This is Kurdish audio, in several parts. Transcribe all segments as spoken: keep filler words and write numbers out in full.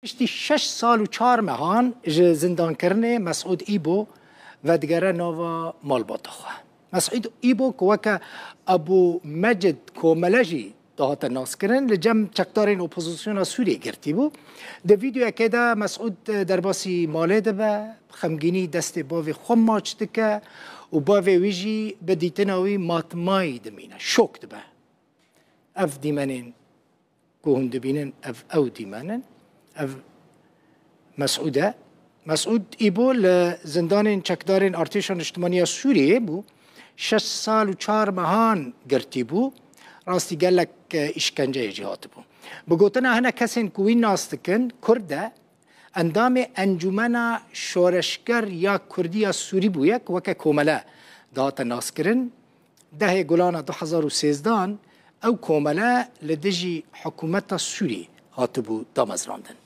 Piştî şeş sal û çar mehan ji zindankirinê Mesûd Îbo vedigere nava malbata xwe. Mesûd Îbo ku weke Ebû Mecid Komele jî dihate naskirin, li cem çekdarên opozisyona Sûriyê girtî bû. Di vîdeoyekê de Mesûd derbasî malê dibe, xemgînî destê bavê xwe maç dike û bavê wî jî bi dîtina wî matmayî dimîne, şok dibe. Ev dîmenên ku hûn dibînin, ev ew dîmen in, ev Mesûd e. Mesûd Îbo li zindanên çekdarên Artêşa Niştimaniya Sûriyê bû. Şeş sal û çar mehan girtî bû. Rastî gelek, e, îşkenceyê jî hatibû. Bi gotina hinek kesên ku wî nas dikin, Kurd e, endamê Encûmena Şoreşger ya Kurdî ya Sûrî bûye ku weke komele dihate naskirin. Dehê Gulana du hezar û sêzdehan ew komele li dijî hikûmeta Sûrî hatibû damezrandin.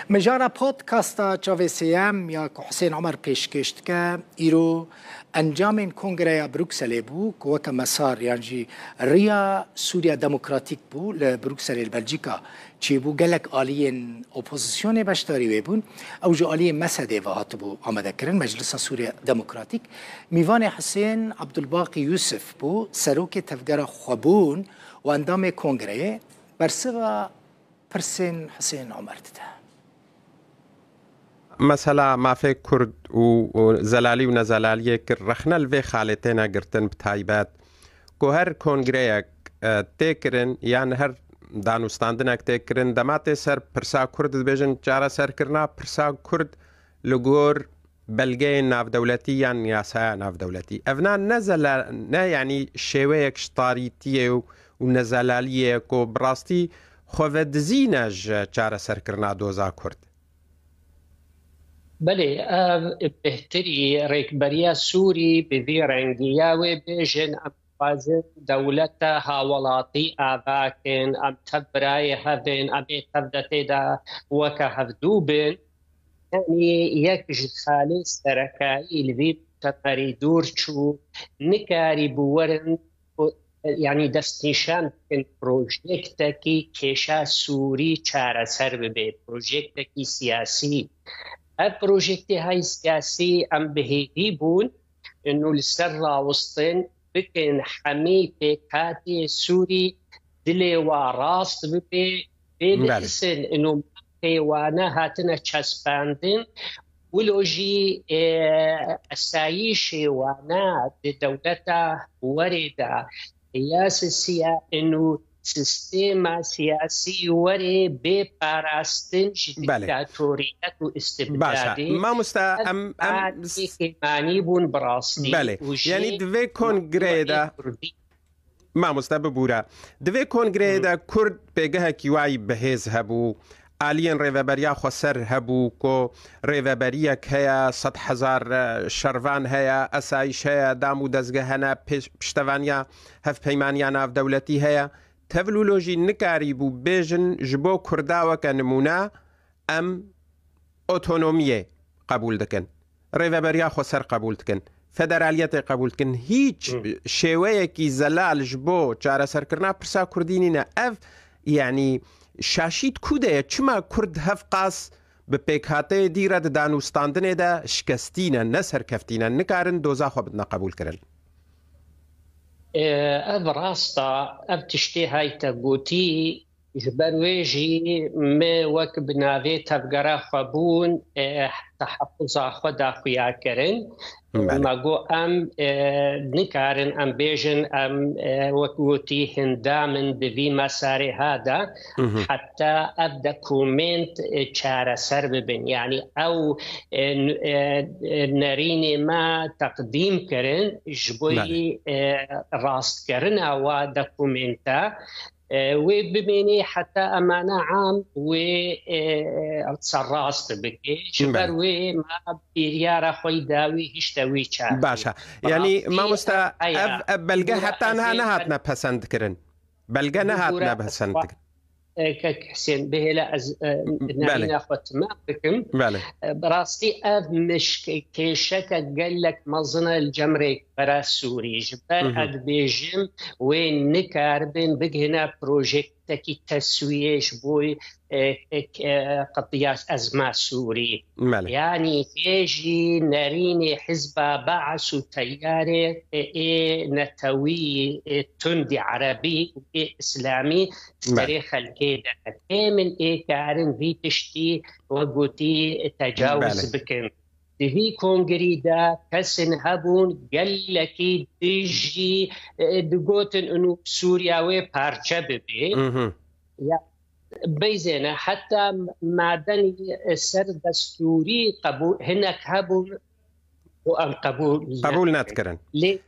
Mijara podcasta Çavê Sêyem ya ku Husên Omer pêşkêş dike, îro encamên Kongreya Brukselê bû ku weke mesar yan jî riya Sûriya Demokratîk bû li Brukselê li Belcîka çêbû. Gelek aliyên opozisyonê beşdarî wê bûn. Ew ji aliyê mesedê ve hatibû amadekirin, Meclisa Sûriya Demokratîk. Mîvanê Husên Abdulbaqî Yusuf bû, serokê Tevgera Xwebûn û endamê Kongreyê. Bersiva pirsên Husên Omer dide. Mesela mafê Kurd û, û zelalî û nezelaliyê kir rexne li vê xalê têne girtin, bi taybet ku her kongreyek, e, tê kirin yan her danûstandinek tê kirin, dema tê ser pirsa Kurd dibêjin çareserkirina pirsa Kurd li gor belgeyên navdewletî yan yasaya navdewletî. Evna ne zela-, ne, yanî şêweyek ji tarîtiyê û, û nezelaliyê ku bi rastî xwevedizî ne ji çareserkirina doza Kurd. Belê, ev bêhtirî rêkberiya Sûrî bi vî rengî ya wê bêjin, em dixwazin dewleta hawelatî ava kin, em tev birayê hev in, em ê tev de tê de weke hevdû bin. Yanî yek ji xalê serekayî li vî mutemerî dûr çû, nikarîbû werin, yanî destnîşan bikin projektekî kêşa Sûrî çareser bibe, projektekî siyasî. Ev projektê hay siyasî em bi hêvî bûn, û li ser rawestin bikin hemî pêkhatê Sûrî dilê wa rast bibe, bê Belê. Bihisin û mafê wane hatine çespandin, wilo jî, e, esayîşê wane di dewleta werê de ya sisiya û sistêma siyasî werê bê parastin ji Belê. Diktatoriyet û Baş e. Istibdadê. Mamosta, Ev em, em s- kêmanî bûn bi rastî Belê. Û jî Yanî di vê kongreyê de Kurdî Mamoste bibûre. Di vê kongreyê de Kurd pêgehekî wayî bihêz hebû. Aliyên Rêveberiya Xweser hebû ku rêveberiyek heye, sed hezar, e, şervan heye, esayîş heye, dam û dezge hene, pêş-, piştevaniya hevpeymaniya navdewletî heye. Tevlûlo jî nikarîbû bêjin ji bo Kurda weke nimûne, em otonomiyê qebûl dikin. Rêveberiya xweser qebûl dikin. Federaliyetê qebûl dikin. Hîç Hı. şêweyekî zelal ji bo çareserkirina pirsa Kurdî nîne. Ev, yanî, şaşî di ku de ye? Çima Kurd hevqas bi pêkhateyê dî re di danûstandinê de şikestî ne, ne serkeftî ne, nikarin doza xwe bidine qebûlkirin? Ê, ev rast e, ev tiştê hay te gotî, Ji ber wê jî me wek bi navê tevgera xwe bûn, e, teheffuza xwe daxuya kirin. Belê. Me got em, e, nikarin em bêjin em, e, wek gotî hindam in di vî mesarê ha de. Hı hı. Heta ev dokument, e, çareser bibin. Yanî ew, e, n-, e, e, nerînê me teqdîm kirin ji bo Belê. Yî, e, rastkerina wa dokumenta. E, wê bimênê heta emana am wê, e, serrast bike. Ji ber Belê. Wê me biryara xwe yî dawî hişte wî çar. Baş e. Bi Yanî, rastî mamoste, ev heye. Ev, ev belge Bibûre heta niha ez ê nehatine pesend kirin. Belge nehatine Bibûre pesend kirin. e, kek Husên, bihêle ez, e, Belê. Nerîna xwe timam bikim. Belê. E, bi rastî ev mişk-, kêşeke gelek mezin e li cem rêkbera Sûrî. Ji ber Hı hı. ez dibêjim, wê nikaribin bigihine projektekî teswiyê ji bo, e, e, e, qediya ezma Sûrî. Belê. Yanî hê jî nerînê hizba Baas û teyarê, e, ê netewî, e, tundî erebî û ê îslamî Belê. serê xelkê de. Ê min ê karin vî tiştî wek gotî tecawuz Belê. bikin. Di vî kongrî de kesin hebûn gelekî dijî, e, digotin û Sûriya wê parçe bibe. Hı hı. Ya, beyzêne heta madenî ser destûrî qebûl, hinek hebûn û em qebûl Qebûl nedikirin. nedikirin. Lê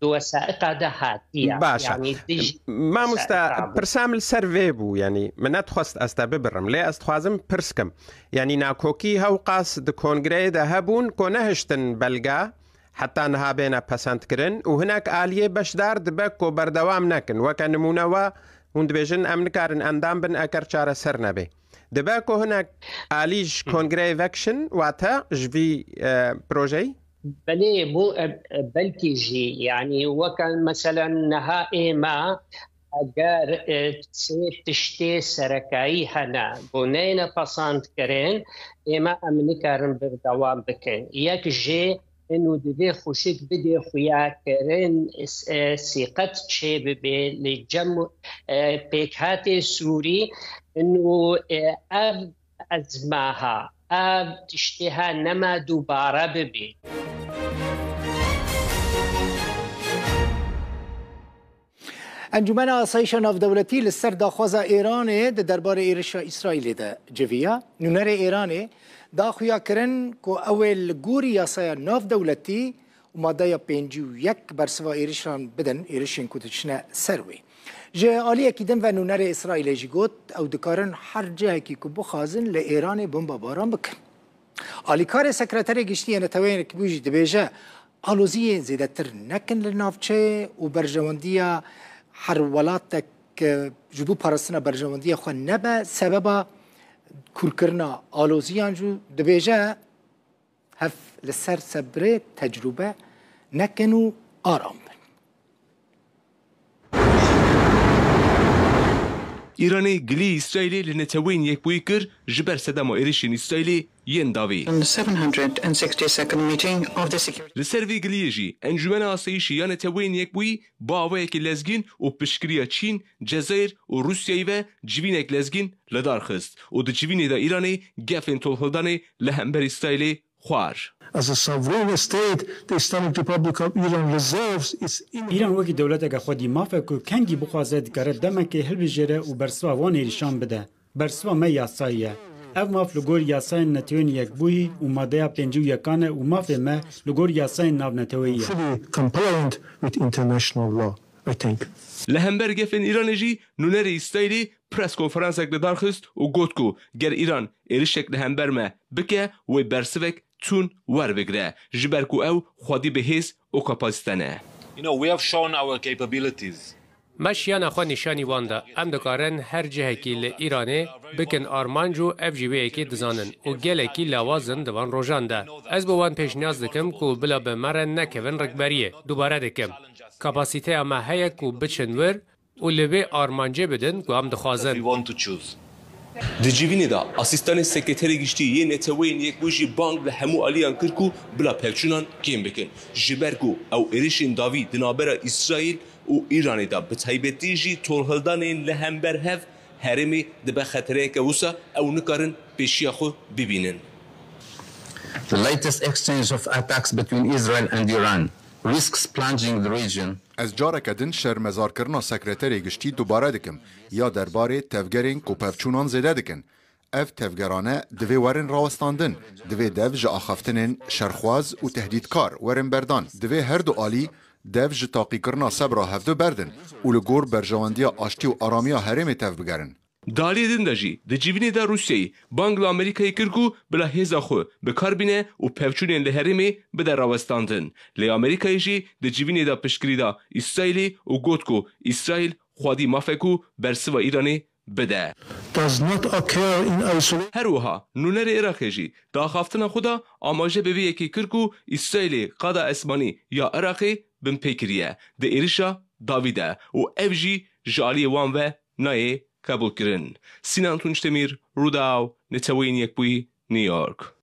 di wesaiqa de hatiye. Baş e. Yanî dijî Mamoste, wesaiqa bû. Pirsa min li ser vê bû, yanî min nedixwest ez te bibirim, lê ez dixwazim pirs kim. Yanî nakokî hewqas di kongreyê de hebûn ku nehiştin belga, heta niha bêne pesendkirin û hinek aliyê beşdar dibe ku berdewam nekin. Weke nimûne we hûn dibêjin, em nikarin endam bin eger çareser nebe. Dibe ku hinek alî ji Hı. kongreyê vekişin, wate ji vî, e, projeyî? Belê, bû, e, e, belkî jî, yanî weke meselen niha êma eger, e, sê tiştê serekayî hene ku neyne pesendkirin, êma em nikarin berdewam bikin. Yek jê inu divê xwişik bidê xuyakirin, e, sîqet çêbibe li cem, e, pêkhatê Sûrî, inu, e, ev ezmaha, ev tiştê ha nema dubare bibe. Encûmena Asayîşa Navdewletî li ser daxwaza Îranê di derbarê êrişa Îsraîlê de civiya. Nûnerê Îranê da xuya kirin ku ew ê li gorî yasaya navdewletî û madeya pêncî û yek bersiva êrişan bidin, êrişên ku diçine ser wê. Ji aliyekî din ve nûnerê Îsraîlê jî got, ew dikarin her cihekî ku bixwazin li Îranê bombebaran bikin. Alîkarê Sekreterê Giştî yê Neteweyên Yekbûyî jî dibêje, aloziyê zêdetir nekin li navçeyê û berjewendiya her welatek, e, ji bo parastina berjewendiya xwe nebe sebeba kûrkirina aloziyan jî dibêje, hev li ser sebrê tecrûbe nekin û aram bin. Îranê gilî Îsraîlê li Neteweyên Yekbûyî kir ji ber sedema êrişên Îsraîlê yên dawî. On the seven hundred and sixty-second meeting of the Security Li ser vê giliyê jî Encûmena Asayîşê ya Neteweyên Yekbûyî bi awayekî lezgîn û piştgiriya Çîn, Cezayir û Rûsyayê ve civînek lezgîn li dar xist û di civînê de Îranê gefên tolhildanê li hember Îsraîlê xwar. As a sovereign state, the Islamic Republic of Iran reserves its in- Îran wekî dewleteke xwedî maf e ku kengî bixwaze dikare demekê hilbijêre û bersiva wan êrîşan bide. Bersiva me yasayî ye. Ev maf li gor yasayên Netewên Yekbûyî û madeya pêncî û yekan e û mafê me li gor yasayên navneteweyî ye. Fully compliant with international law, I think. Li hember gefên Îranê jî nûnerê Îsraîlê pres konferansek li dar xist û got ku ger Îran êrişek li hember me bike, wê bersivek tûn werbigre, ji ber ku ew xwedî bi hêz û kapasîte ne. You know, we have shown our capabilities. Me şiyana xwe nîşanî wan da. Em dikarin her cihekî li Îranê bikin armanc û ev jî wê yekê dizanin û gelekî lawaz in di van rojan de. Ez bo wan pêşniyaz dikim ku bila bi me re nekevin rikberiyê. Dubare dikim. Kapasîteya me heye ku biçin wir û li vê armancê bidin ku em dixwazin. We want to choose. Di civînê de asîstanê sekreterê giştî yê Neteweyên Yekbûyî jî bang li hemû aliyan kir ku bila pevçûnan kêm bikin. Ji ber ku ew êrişên dawî di navbera Îsraîl û Îranê de, bi taybetî jî tolhildanên li hember hev herêmê dibe xetereyeke wisa ew nikarin pêşiya xwe bibînin. The latest exchange of attacks between Israel and Iran risks plunging the region. Ez careke din şermezarkirina sekreterê giştî dubare dikim ya derbarê tevgerên ku pevçûnan zêde dikin. Ev tevgerane divê werin rawestandin, divê dev ji axaftinên şerxwaz û tehdîtkar werin berdan. Divê her du alî dev ji taqîkirina sebra hevdu berdin û li gor berjewendiya aştî û aramiya herêmê tevbigerin. Di aliyê din de jî di civînê de Rûsyayê bang li Amerîkayê kir ku bila hêza xwe bi kar bîne û pevçûnên li herêmê bide rawestandin. Lê Amerîkayê jî di civînê de piştgirî da Îsraîlê û got ku Îsraîl xwedî maf e ku bersiva Îranê bide. Does not occur in isolation. Her wiha nûnerê Iraqê jî di axaftina xwe de amaje bi vê yekê kir ku Îsraîlê qada esmanî ya Iraqê binpê kiriye di êrişa dawî de û ev jî ji aliyê wan ve nayê qebûlkirin. Sînan Tunç Demîr, Rûdaw, Neteweyên Yekbûyî, New York.